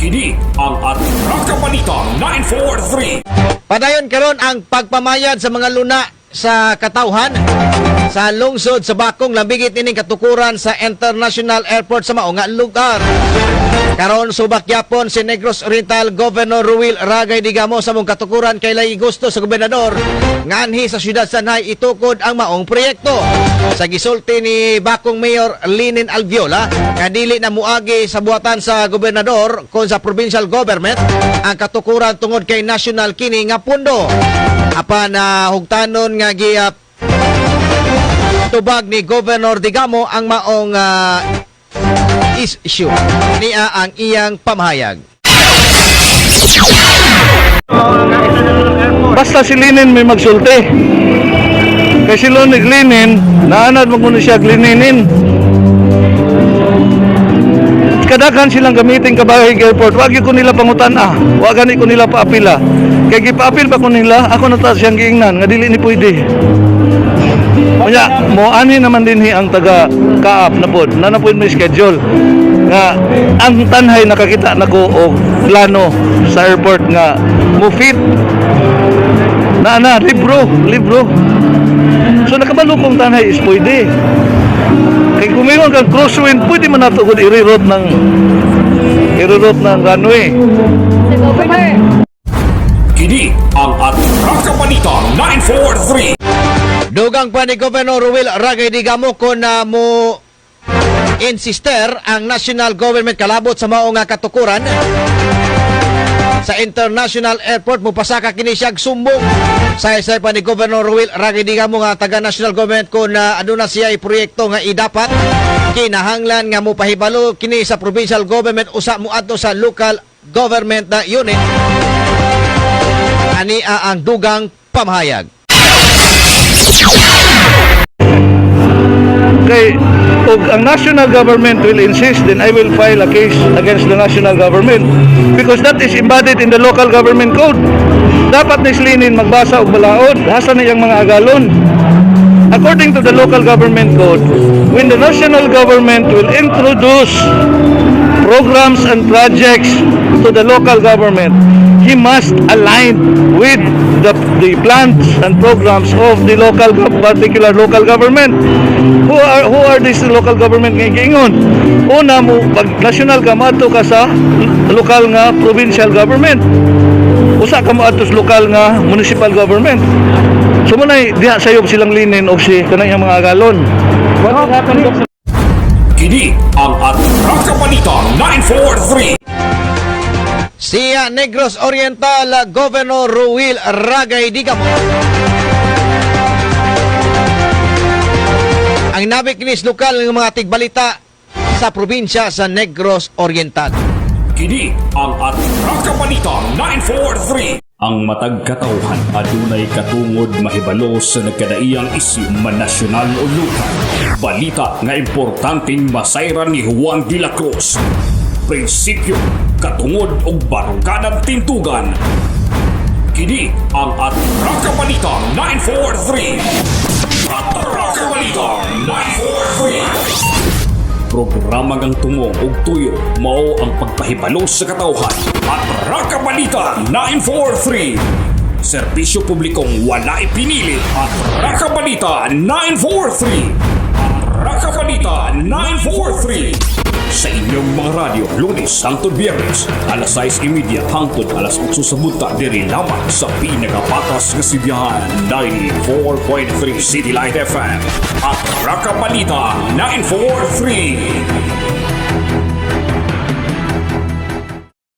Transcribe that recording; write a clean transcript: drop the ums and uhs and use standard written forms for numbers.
Kini ang Atraka Balita 943. Padayon karon ang pagpamayad sa mga luna sa katawhan sa lungsod sa Bakong, lambigit ining katukuran sa International Airport sa mao nga lugar. Karon, subak yapon si Negros Oriental Governor Rowil Ragay Degamo sa mong katukuran kay lay gusto sa gobernador nganhi sa siyudad Sanhay itukod ang maong proyekto. Sa gisulti ni Bakong Mayor Linin Alviola nga dili na muagi sa buhatan sa gobernador kon sa provincial government ang katukuran tungod kay national kini nga pundo. Apan na hugtanon nga gi tubag ni Governor Degamo ang maong issue. Niya ang iyang pamahayag. Basta si Linin may magsulti. Kay si Linin, Linin, naanad mo kuno siya Lininin. Kadaghan silang gamitin Kabahig Airport. Wag ko nila pangutan ah. Wag gani ko nila paapila. Kay gipaapil pa ko nila, ako na ta siyang giingnan nga dili ni pwede. Unya, mo ani naman dinhi ang taga Kaap na pod, na na pod may schedule nga ang Tanhay nakakita nako og plano sa airport nga mo fit na na libro libro. So nakabalo kong Tanhay is pwede kay kung mayroon kang crosswind, pwede man nato gud i-reroute ng runway. Kini ang Atraka Balita 943. Dugang pa ni Governor Rowil Ragay Degamo kon na mo insister ang national government kalabot sa mao nga katukuran sa International Airport, mupasaka kini siya sumbong. Sa pa ni Governor Rowil Ragay Degamo nga taga national government kon na aduna siya proyekto nga idapat, kinahanglan nga mopahibalo kini sa provincial government usa moadto sa local government na unit. Ani ang dugang pamahayag. Kay og ang national government will insist, then I will file a case against the national government because that is embodied in the local government code. Dapat ni Linin magbasa og balaod, hasa na iyang mga agalon. According to the local government code, when the national government will introduce programs and projects to the local government, he must align with the plans and programs of the particular local government. Who are these local government nga giingon? Una mo pag national ka, moadto ka sa lokal nga provincial government. Usa ka moadto sa lokal nga municipal government. So mo na diha sayob silang Linin og si kanang iyang mga agalon. Kini ang Atraka Balita 943. Siya Negros Oriental Governor Rowil Ragay Degamo. Ang nabik ni lokal ng mga tigbalita sa probinsya sa Negros Oriental. Kini ang Atraka Balita 943. Ang matag katawhan adunay katungod mahibalo sa nagkadaiyang isyu man nasyonal o lokal. Balita nga importanteng masayran ni Juan de la Cruz. Prinsipyo, katungod og baruganan tintugan. Kini ang Atraka Balita 943. Atraka Balita 943. Programa ngang tumong ug tuyo mao ang pagpahibalo sa katawhan. Atraka Balita 943. Serbisyo publikong wala ipinili. Atraka Balita 943. Atraka Balita 943. Sa inyong mga radyo, Lunes hangtod Biyernes, alas 6:30 hangtod alas 8 sa buntag, diri lamang sa pinakapatas nga sidyahan, 94.3 City Light FM. Atraka Balita 943.